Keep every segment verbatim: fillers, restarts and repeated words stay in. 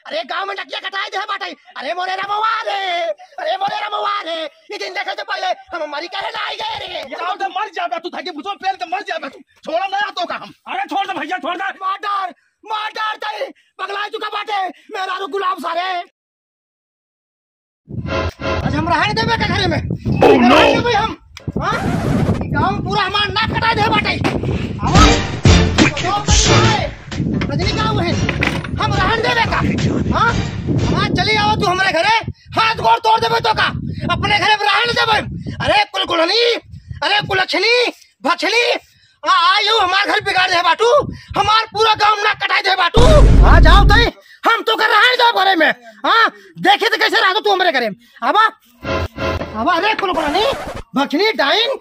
अरे गाँव में नकिया कटाई दे बाटे। अरे मोरे रमवा रे, अरे मोरे रमवा रे, ये दिन देखे से पहले हम मरी कहे ना आई गए रे। ये तो मर जाबे तू, थाके भुजो पेल के मर जाबे तू। छोड़ा ना तो का हम। अरे छोड़ दे भैया, छोड़ दे। मार डार, मार डार तई, पगला चुका बाटे मेहरारू गुलाब सारे। आज हम रहन देबे का घरे में? Oh, no! रहन देबे हम? हाँ? ई गाँव पूरा हमार नाक कटाई दे बाटे। आवा। तो गाँव में नहीं है। रजनी गाँव है। हम रहन देबे का? हाँ? हमार चली आवा तू हमरे घरे, हाथ गोड़ तोड़ देबे तो का? अपने घरे में रहन देबे। अरे कुलकुलनी, अरे कुलक्षणी, भक्षणी, आ, आयु हमार घर बिगाड़ दे बाटू, हमार पूरा गाँव नाक कटाई दे बाटू। आ जाओ तई, हम तो कर रहन जाओ घरे में। हाँ, देखे तो कैसे रहतो तू हमरे घरे में। आवा, आवा, अरे कुलकुलनी, भक्षणी, डाइन।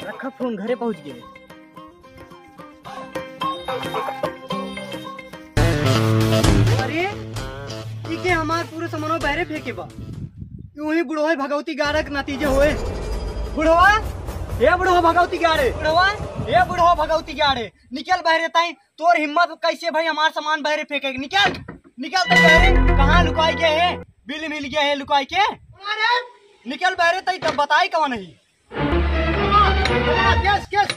रखा फोन, घरे पहुँच गए। अरे, ई के हमार पूरे सामानो बहरे फेंके बा। यूं ही बुढ़वा भगवती गाड़े के नतीजे होए। बुढ़वा, ए बुढ़वा भगवती गाड़े। बुढ़वा, ए बुढ़वा भगवती गाड़े। निकल बहरे तई, तोर हिम्मत कैसे भाई हमार सामान बहरे फेंके के? निकल, निकल तो बहरे। कहाँ लुकाई गए है? बिल मिल गया है लुकाई के। अरे! निकल बहरे तई, तब बताई कौन है? केस, केस।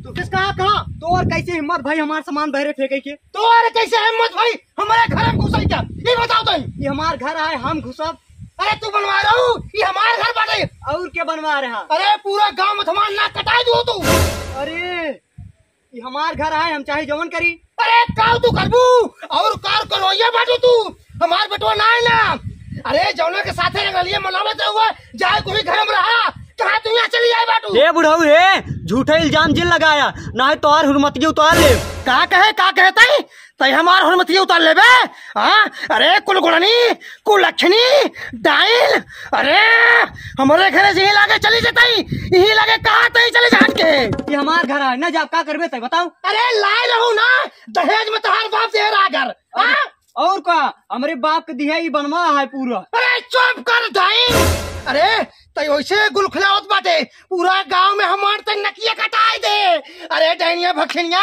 तू केस कहाँ, कहाँ? तोर कैसे हिम्मत भाई हमार सामान बहरे फेंके के? तोर कैसे हिम्मत भाई हमारे घर में घुसई क्या? ये बताओ तो। ये हमार घर है, हम घुसब। अरे तू बनवा रहू, ये हमार घर बाटे। और के बनवा रहा? अरे पूरा गांव में हमार नाक कटाई दू तू। अरे ये हमार घर है, हम चाहे जवन करी। अरे काऊ तू करबू और कार करवैया बाटू तू, हमार बेटवा ना आइला। अरे जौना के साथे रंगलिया मनावत रहुआ, जाए कोई घर में रहा, कहाँ तू यहाँ चली आए बाटू? ए बुढ़ऊ हे, झूठे इल्जाम जिन लगाया, ना है तोहार हुरमतिया उतार ले। का कहे, का कहे तई? तई हमार हुरमतिया उतार लेबे? हाँ? अरे कुलगुड़नी, कुलक्षणी, डाइन, अरे हमरे घरे से यहीं लागे चली जतई, यहीं लागे कहाँ तई चली जान के। ये हमार घर है ना, जब का करबे तई बताओ। अरे लाए रहू ना, दहेज में तोहार बाप दे रहा घर। हाँ? और का, हमरे बाप के दिया ई बनवा है पूरा। अरे चुप कर डाइन। अरे तई वैसे गुलखुलावत बाटे, पूरा गांव में हमार तई नकिया कटाई दे। अरे डाइनिया भखनिया,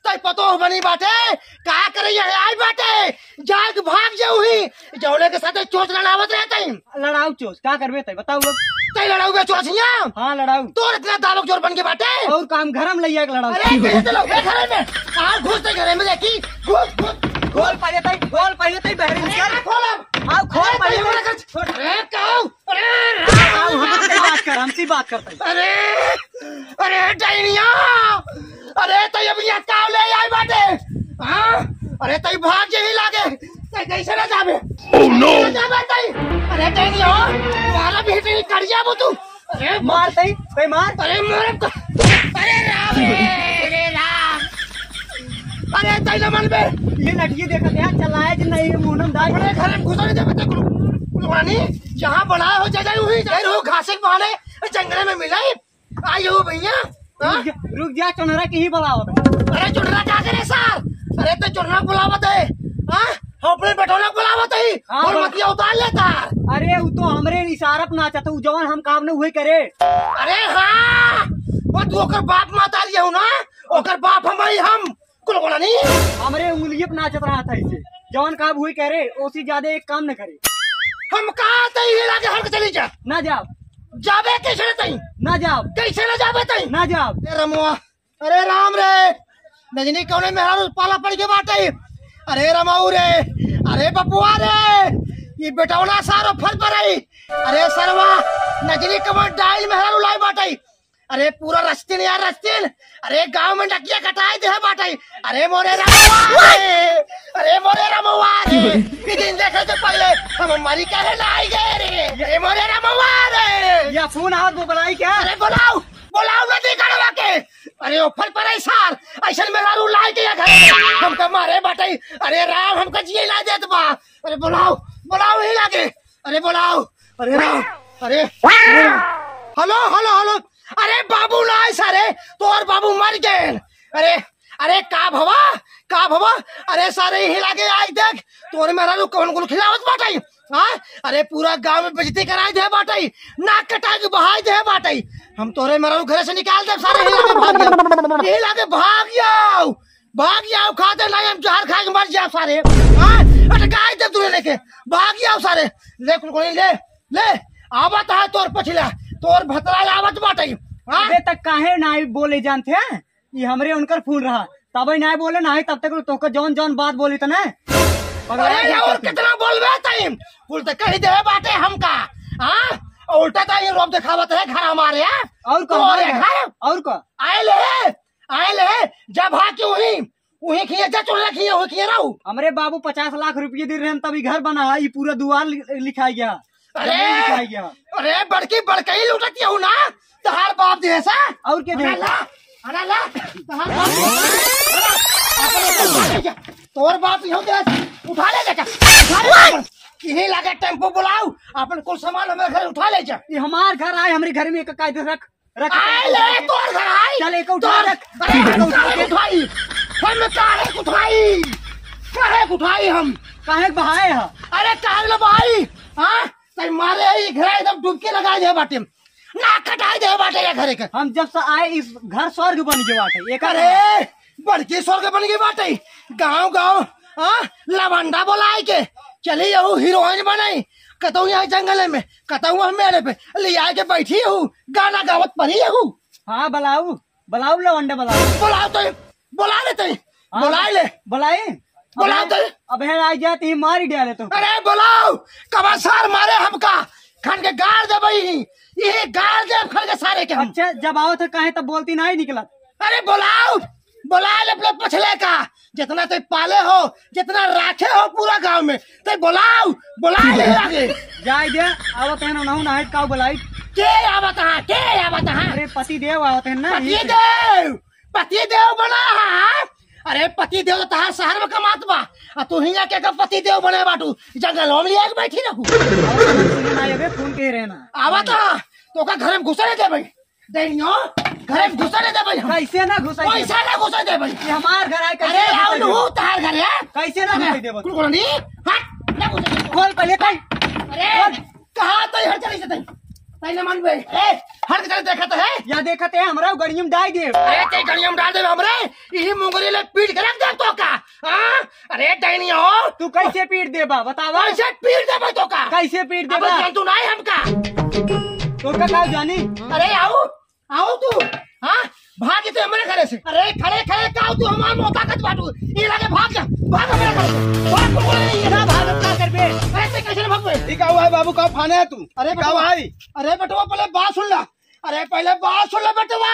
तई पतोह बनी बाटे, का करे यहाँ आई बाटे? जाग भाग जाऊ ही, जौने के साथे चोच लड़ावत रहते हैं। लड़ाऊ चोच, का करबे तई बताऊ अब? तई लड़ाऊ बे चोचिया? हाँ लड़ाऊ। तोर इतना दालोक जोर बन के बाटे। और काम घरम लइया के लड़ाऊ। अरे कैसे तो लोग घरे में, आ घुस तई घरे में देखी, घुस घुस। खोल पहले तई, खोल पहले तई बहरे निकल। अरे खोल अब। आओ खोल अरे पहले तई। अरे काऊ। अरे राम। आओ हमसे बात कर, हमसे बात कर तई। अरे, अरे डाइनिया, अरे तई अब यहाँ काव ले आई बाटे? हाँ? अरे तई भाग यही लागे, तई कैसे ना जाबे? Oh no! कैसे ना जाबे तई? अरे डाइनिया, तुम्हारा भी तई करिया वो तू। अरे मार तई, तई मार। अरे मार तो। अरे राम रे, अरे राम। अरे तई ना मन बे। ये नटिए देखत है, चलाए जे नहीं, मुंडम दाई। अरे घर में घुसा नहीं जाबे तई कुल, कुल रानी, जहाँ बड़ा हो जाए, वही जाए, हो घासे के बहाने, जंगले में मिले। आयो भैया, हाँ? रुक जा, रुक जा, चोनहरा के ही बुलावत है। अरे चोनहरा का करे सार? अरे तो चोनहरा बुलावत है, हाँ? हम अपने बेटौला बुलावत है, हाँ, और बोल। मतिया उतार लेता। अरे वो तो हमरे इशारा पे नाचत है, वो जवन हम काम न हुए करे। अरे हाँ, वो तू ओकर बाप माता रही हो ना, ओकर बाप हम ही हम। कुल बोला नहीं। हमरे उंगलिये पे नाचत रहा था इसे। जवन काम हुई करे, ओसी ज्यादा एक काम न करे। हम कहा तई ही लागे हर के चली जा। ना जाओ। जाबे कैसे रे तई? ना जाओ। कैसे ना जाबे तई? ना जाओ। ए रमुआ, अरे राम रे, नजनी कौने मेहरारू पाला पड़ के बाटे? अरे रमाऊ रे, अरे बपुआ रे, ये बेटौना सारो फल पर आई। अरे सरवा, नजनी कमर डाइल मेहरारू लाई बाटे। अरे पूरा रस्तिन यार रस्तिन, अरे गांव में नकिया कटाई दे बाटे। अरे मोरे रमवा रे, अरे मोरे रमवा रे, ई दिन देखे से पहले हम मरी काहे ना आई गए रे। अरे मोरे रमवा रे। या फोन आवत वो बुलाई क्या? अरे बुलाओ, बुलाओ नदी गढ़वा के। अरे ओ फल पर सार, ऐसन मेहरारू लाई के या घर में हमका मारे बाटे। अरे राम, हमका जिए ना देत बा। अरे बुलाओ, बुलाओ ही लागे। अरे बुलाओ। अरे राम, अरे, अरे राम। हेलो, हेलो, हेलो। अरे बाबू ना आए सारे, तोर बाबू मर गए। अरे, अरे का भवा, का भवा? अरे सारे यही लागे आई देख, तोरे मेहरारू कौन कुल खिलावत बाटे? हाँ? अरे पूरा गांव में बेइज्जती कराई दे बाटे, नाक कटा के बहाई दे बाटे। हम तोरे मेहरारू घरे से निकाल दे सारे, यही लागे भाग जाओ, यही लागे भाग जाओ। भाग जाओ, खाते नहीं हम जहर खा के मर जाओ सारे। हाँ, अटकाई दे तूने लेके, भाग जाओ सारे। ले कुलकुली, ले, ले, आवत है तोर पछिला, तोर भतरा आवत बाटे। हाँ? अबे तक काहे ना बोले जानते हैं? ये हमरे उनकर फोन रहा, तबे ना बोले, ना तब तक तोके जौन जौन बात बोली तने। अरे और कितना बोलबे तई? कुल तो कही दे बाटे हमका। हाँ? उल्टा तो ये रोब दिखावत है घर हमारे, हाँ? और का, तोरे और का? घर? और का? आए ले, आए ले, जब हाँ क्यों ही, वही खिए जा, चुल्ला खिए, वही खिए रहू। हमरे बाबू पचास लाख रुपये दे रहे हैं, तभी घर बना है, ये पूरा दुआर लि-, लिखाई गया, अरे, जमीन लिखाई गया। अरे, बड़की बड़कई लूटत यहू ना, तहार बाप दे सा। और के दे? अरे ला, अरे ला, तहार बाप दे सा। तोर बाप यहू दे सा, उठा ले लेके, उठा ले लेके। यही लागे टेम्पो बुलाओ, अपन कुल सामान हमारे घर उठा ले जा। ये हमार घर आए, हमरे घर में एक कायदे रख। रख, आए ले, तोर घर आई। चल, एक उठा तोर, रख। अरे, एक उठा काहे रख। उठाई? हम काहे उठाई? काहे उठाई हम? काहे बहाए ह? अरे, काहे ले बहाई? हाँ? तई मारे ही घर एकदम डुबकी लगाई दे बाटे। ना कटाई दे बाटे या घरे के। हम जब से आए, इस घर स्वर्ग बन गए बाटे। एक अरे, बड़की स्वर्ग बन गई बाटे। गाँव गाँव, हाँ, लवंडा बोलाए के चली यहू हीरोइन बनाई, कतहु यहाँ जंगल में, कतहु हम मेरे पे ले आए के बैठी हूँ, गाना गावत परी हूँ। हाँ, बुलाऊ, बुलाऊ लवंडा बुलाऊ। बुलाओ तो, बुला लेते हैं, हाँ, बुला ले। बुलाई? बुलाओ अबे, तो। अबे आ जाती ही मारी डाले तो। अरे बुलाओ, कबा सार मारे हमका, खन के गाड़ दे भाई, ये गाड़ दे खन के सारे के हम। अच्छा, जब आओ थे काहे तब बोलती नहीं निकला। अरे बुलाओ, बुला ले अपने पछले का, जितना ते पाले हो, जितना राखे हो पूरा गांव में, ते बुलाओ, बुला ले आगे। जाए दे, आवत है ना, ना, ना, का बुलाई? के आवत है, के आवत है? अरे पति देव आवत है ना, पति ये देव, पति देव बना है। अरे पति देव तो तहार शहर में कमात बा, आ तू हियां के का पति देव बने बाटू, जंगल में लिया के बैठी रहू। और सुन ना, अबे फोन के रहना। आवत है, तो का घर में घुसे नहीं दे भाई। डैनियो, घर में घुसे नहीं दे भाई हम। कैसे ना घुसे दे? कैसे ना घुसे दे भाई? ये हमार घर है, कैसे अरे ना आओ घुसे दे? नू, तार घर है। कैसे ना अरे, घुसे दे भाई? कुल कोनी, हट, ना घुसे दे। खोल पहले, खोल। अरे, खोल। कहाँ तो हर चली से तई? तई ना मन बे। ए, हर के चली देखत है? या देखत है, हमरा गड़ियम डाल दे। अरे, ते गड़ियम डाल दे हमरे। यही मुंगरी ले पीट के रख दे तो का? हाँ? अरे, डैनियो। तू कैसे पीट देबा, बतावा? कैसे पीट देबा तो का? कैसे पीट अब देबा? जान तू नहीं हमका। तो का, का जानी? अरे, आओ। आओ तू, हाँ? भाग इते हमरे घरे से। अरे खड़े खड़े का तू हमार मौका कत बाटू? ये लगे भाग जा, भाग हमरे घरे से। भाग, भाग, भाग, ये ना भाग, का करबे? अरे ते कैसे ना भागबे? ई का हुआ है बाबू, का फाने है तू? अरे का बेटवा, भाई? अरे बेटवा पहले बात सुन ला। अरे पहले बात सुन ले बेटवा।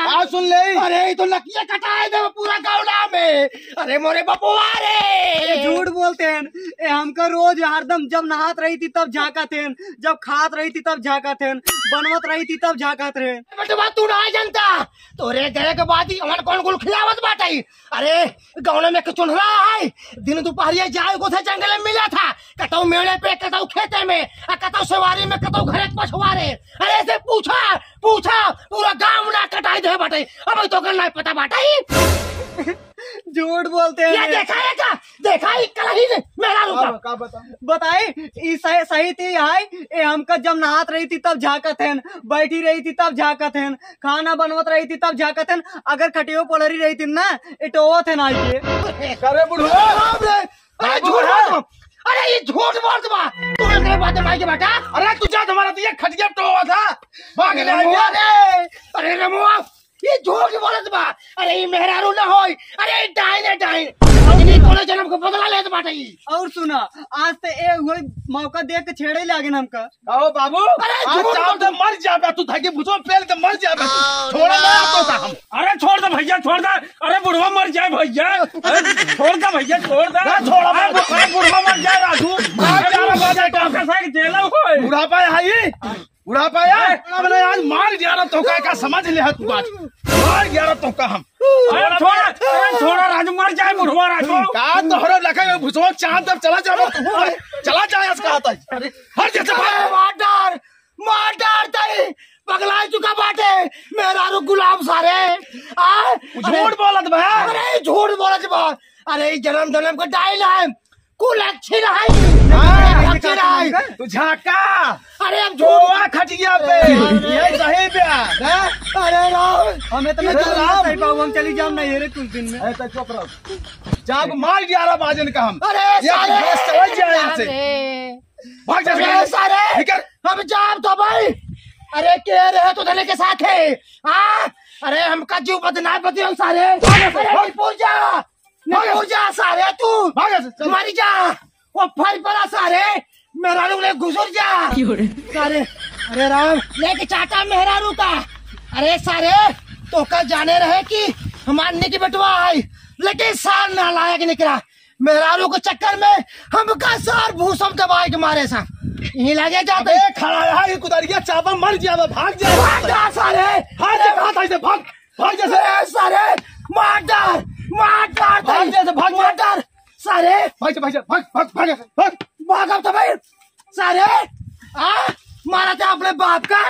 बात सुन ले। अरे ये तो नकिया कटाए दे पूरा गावला में। अरे मोरे बपुआ रे। ये झूठ बोलते हैं। ए, हमका रोज हरदम जब नहात रही थी तब झांकत हैं, जब खात रही थी तब झांकत हैं, बनवत रही थी तब झांकत रहे। बेटवा तू ना जनता, तोरे गए के बाद ही हमन कौन कुल खिलावत बाटे। अरे गौना में एक चुनरा है, दिन दोपहरिया जाए को था जंगल में मिला था, कतौ मेड़े पे, कतौ खेते में, आ कतौ सवारी में, कतौ घरे पछवारे। अरे से पूछा, पूछा, पूरा गांव ना कटाई दे बाटे, अब तो कर ना पता बाटे। झूठ बोलते हैं। ये देखा है का? देखा ही कल ही ने मेरा रुका। का बता? बताई, ई सही, सही थी आई। ए, हमका जब नहात रही थी तब झांकत हैं, बैठी रही थी तब झांकत हैं, खाना बनवत रही थी तब झांकत हैं, अगर खटियो पलरी रही थी ना, इटोवत है ना ये। अरे बुढ़वा। बाप रे, अरे बाबू झूठ है। बोलत बा। अरे ये झूठ बोलत बा। तू एकरे बात माई के बेटा। अरे तू जा तुम्हारा तो ये खटिया टोवा था। भाग ले रमुआ आइए। रे, अरे रमुआ, ये झूठ बोलत बा। अरे ये मेहरारू ना होई। अरे ये डाइन है, डाइन। अगली कोनो जन्म को बदला लेत बाटे ई। और सुना, आज ते ए हुए मौका देख के छेड़े लागे हमका। कहो बाबू, अरे आज झूठ चाव बोलत दे मर जाबे, तू धके भुजो पेल दे मर जाबे तू। छोड़ दे तो का हम। अरे छोड़ दे भैया, छोड़ दे। अरे बुढ़वा मर जाए भैया। अरे छोड़ दे भैया, छोड़ दे। ना छोड़ा अरे बु-, अरे बुढ़वा मर जाए राजू। अरे अरे बुढ़वा मर जाए, कौन सा साइड जेला होए? बुढ़ापा है ये। बुढ़ापा है। अरे। हमने आज मार दिया ना तो का, का समझ ले है तू आज। मार दिया ना तो का हम। अरे छोड़ा, अरे छोड़ा राजू, मर जाए बुढ़वा राजू। का तोहरे लगे भुजवा चांद तब चला जाबे तू। चला जाए आज कहा था। अरे हर जैसे अरे मार डार, मार डार तई, पगलाई चुका बाटे, मेहरारू गुलाम सारे। आ, झूठ अरे, बोलत बा। अरे, झूठ बोलत बा। अरे, ई जन्म जन्म के डाइन है। कुलच्छी रहाई। हाँ, कुलच्छी रहाई। तू झाका। अरे अब झूठ। गोवा खटिया पे। अरे। ये सही पे। हाँ? अरे राम। हम इतना ये तो झूठ राम। नहीं सही पाऊँ, हम चली जाम ना ये रे कुछ दिन में। अरे तो चुप रहो। जाओ मार ग्यारह बाजन का हम। अरे ये सारे। बस चला जाए यहाँ से। अरे। भाग जा अरे सारे। सारे। निकल। हम जाम तो भाई। अरे के रहे तो धने के साथ है। हाँ? अरे हमका जीव बदनाम बदनाम सारे। भाग जा। अरे निपुर जा। निपुर जा सारे तू। भाग जा, चल। मरी जा। वो फल पड़ा सारे। मेहरारू ले घुसुर जा। क्यों रे? सारे। अरे राम। लेके चाटा मेहरारू का। अरे सारे। तो कल जाने रहे कि हमार निक बेटवा आई। लेकिन सार नालायक निकला। मेहरारू के चक्कर में हमका सार भूसम दबाए के मारे सा। यहीं लगे जाते। अबे खड़ा है, ये कुदारिया चापा मर जावे, भाग जा। भाग जा सारे। भाग जा, कहाँ था इसे? भाग। भाग जा सारे। अरे सारे, मार डार, मार डार भाग तई। जा, भाग जा। मार डार, सारे। भाग जा, भाग जा, भाग, भाग, भाग जा, भाग। भागब तो भाई, सारे। आ, मारा था अपने बाप का,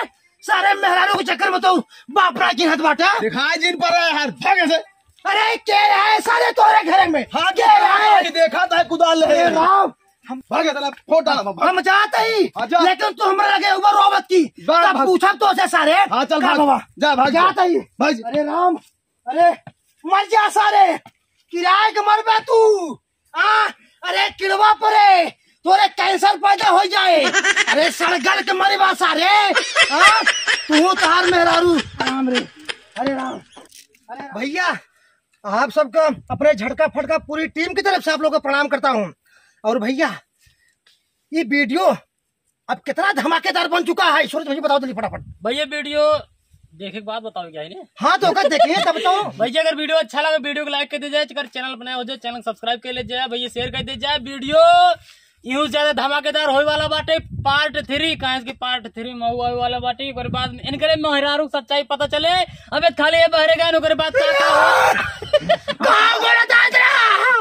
सारे मेहरारू के चक्कर में तो बाप रा की हद बाटा। दिखाई जिन पर रहा है यार, भाग ऐसे। अरे, के रहा है सारे तोरे घर में? हाँ, के रहा है? देखा था कुदाल ले। अरे राम, हम भाग जा, फोड़ डाला, भाग। हम जाते ही, हाँ, जा। लेकिन तू हमरा लगे ऊपर रोबत की, जा, तब भाग। पूछब तो से सारे। हाँ, चल, का भाग। बाबा? जा, भाग, जाते जा। ही। भाग। अरे राम, अरे मर जा सारे, किराए के मरबे तू। आ, अरे किड़वा परे, तोरे कैंसर पैदा हो जाए। अरे सड़गल के मरबा सारे। आ, तू तार मेहरारू। राम रे, अरे राम, अरे राम। भैया, आप सबका अपने झटका फटका पूरी टीम की तरफ से आप लोगों को प्रणाम करता हूँ। और भैया, ये वीडियो अब कितना धमाकेदार बन चुका है, सूरज भाई बताओ जल्दी फटाफट। भैया वीडियो देखे के बाद बताओ क्या है ने? हाँ तो ओकर देखिए तब तो। भैया अगर वीडियो अच्छा लगे वीडियो को लाइक कर दे जाए, अगर चैनल बनाया हो जाए चैनल सब्सक्राइब कर ले जाए, भैया शेयर कर दे जाए। वीडियो यूं ज्यादा धमाकेदार होए वाला बाटे पार्ट थ्री, काहे कि पार्ट थ्री में होए वाला बाटे। ओकर बाद में इनकरे मेहरारू सच्चाई पता चले। अबे खाली ये बहरे गए ओकरे बाद का का हो? का बोला दादरा?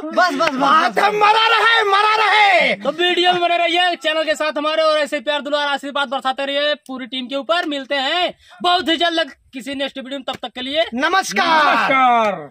बस, बस, बस, बात बस। हम मरा रहे, मरा रहे। तो वीडियो में बने रहिए, चैनल के साथ हमारे और ऐसे प्यार दुलार आशीर्वाद बरसाते रहिए पूरी टीम के ऊपर। मिलते हैं बहुत ही जल्द किसी नेक्स्ट वीडियो में, तब तक के लिए नमस्कार। नमस्कार।